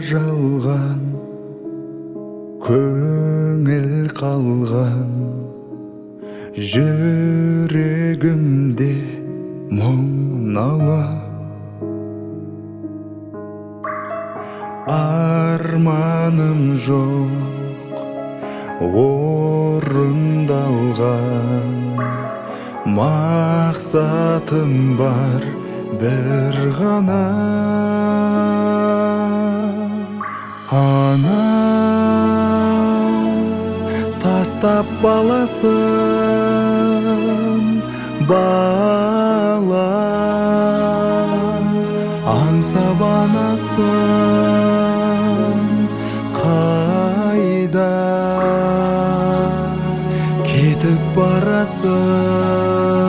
Жалған көңіл қалған, жүрегімде мұң нала. Арманым жоқ орындалған, мақсатым бар бір ғана. Ана тастап баласын, бала аңсап анасын, қайда кетіп барасың?